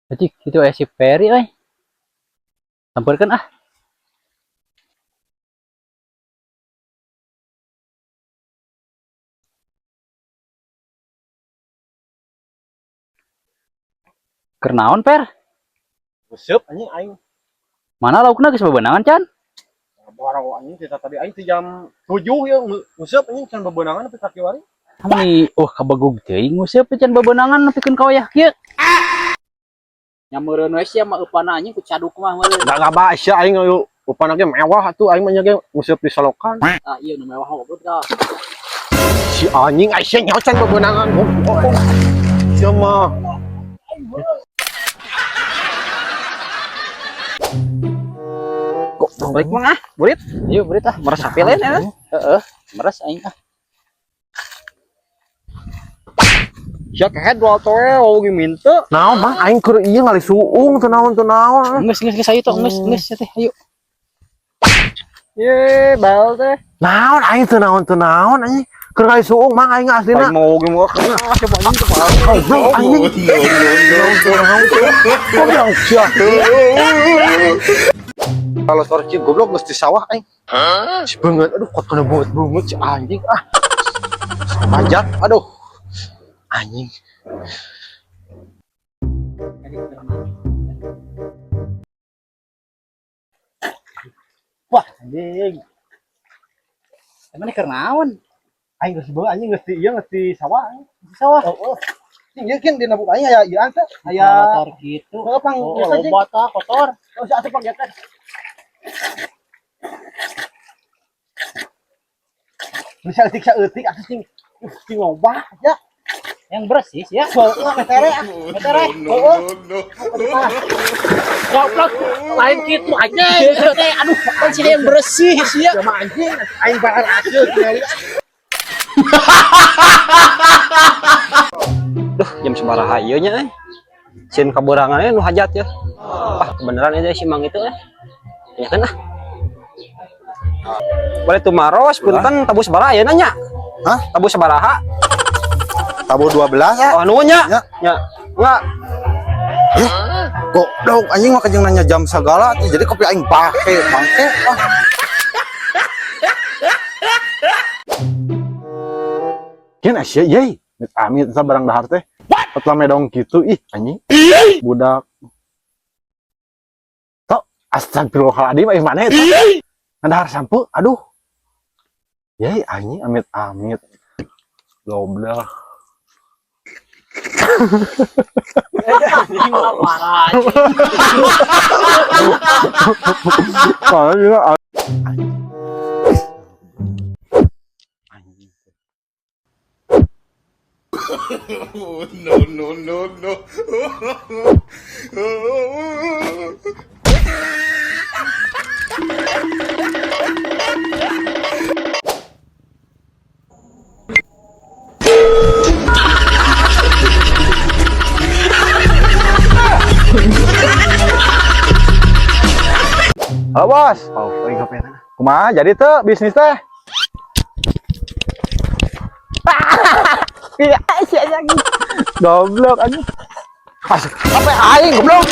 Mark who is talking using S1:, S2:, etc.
S1: Anjing, itu aya si Peri euy. Sampeurkeun ah. Keur naon, Per?
S2: Resep anjing aing.
S1: Mana laukna geus bebenangan can?
S2: Boro anjing kita tadi aing ti jam 7 ya nguseup anjing can bebenangan nepi ka kiwari.
S1: Meni oh kabagug teuing nguseup can bebenangan nepikeun ka wayah kieu. Nya meureun we sia mah eupana anjing ku caduk mah meureun.
S2: Da gaba sia aing ayo upana ge mewah atuh aing mah nya ge nguseup di solokan.
S1: Ah iya nu mewah goblok tah.
S2: Si anjing aing sia nyaho can bebenangan. Goblok. Sia mah.
S3: Kok balik mah ah, burit.
S1: Ayo burit ah.
S3: Meres HP lain ya.
S1: Heeh, meres aing ah.
S3: Sia kehed dua toe oge minta.
S2: Naon mah aing keur ieu ngali suung teu naon teu naon.
S1: Geus geus geus ayo tok geus geus teh ayo.
S3: Ye, bal teh.
S2: Naon aing teu naon teu naon anjing. Keur ngali suung mang aing aslina.
S3: Aing mau oge mau ah coba anjing teu
S2: Goblok anjing. Goblok sia. Kalau torci goblok geus di sawah aing. Si beungeut aduh kot kana beungeut si anjing ah. Pajak aduh. Anjing.
S1: Wah, anjing. Emang keur naon?
S2: Aing geus beungeut anjing geus di ieu geus di sawah aing.
S1: Di sawah.
S2: Oh, oh. Cing ieu kin dina buka aing aya ieu teh. Aya
S1: Kotor gitu.
S2: Heeh, pang
S1: Oh,
S2: biasa cing.
S1: loba tah kotor.
S2: Oh, si atuh panggetan. Bisa eutik saeutik atuh cing. Cing loba ya.
S1: Yang bersih ya.
S2: Heeh, metere ah.
S1: Metere.
S2: Heeh.
S1: Goblok, lain gitu anjing. Teh, aduh, kan sih yang bersih sih ya.
S2: Sama anjing, aing bakal asuh tinggal.
S3: Duh, jam sabaraha ieu nya euy. Sieun kaberangan nu hajat ya. Ah, kebenaran aja si Mang itu eh. Tanyakeun ah. Boleh tumaros punten tabuh sabaraha ayeuna nya?
S4: Hah?
S3: Tabuh sabaraha?
S4: Tabuh 12 ya?
S3: Oh, nuhun nya.
S4: Ya.
S3: Nya. Enggak.
S4: Goblok anjing mah kejeng nanya jam segala tuh. Jadi kopi aing pake bangke ah.
S2: Kian asia yey, amit amit eta barang dahar teh. Ot lame dong kitu ih anjing. Budak. Tok astagfirullahaladzim ih mana eta? Ngadahar sampo, aduh. Yey anjing amit amit. Goblok.
S1: Parah.
S2: Parah juga. Anjing.
S5: No, no, no, no.
S2: Halo bos. Oh, aing HP na. Kumaha jadi teu bisnis teh? Iya, sia lagi. Goblok anjing. As, apa aing goblok?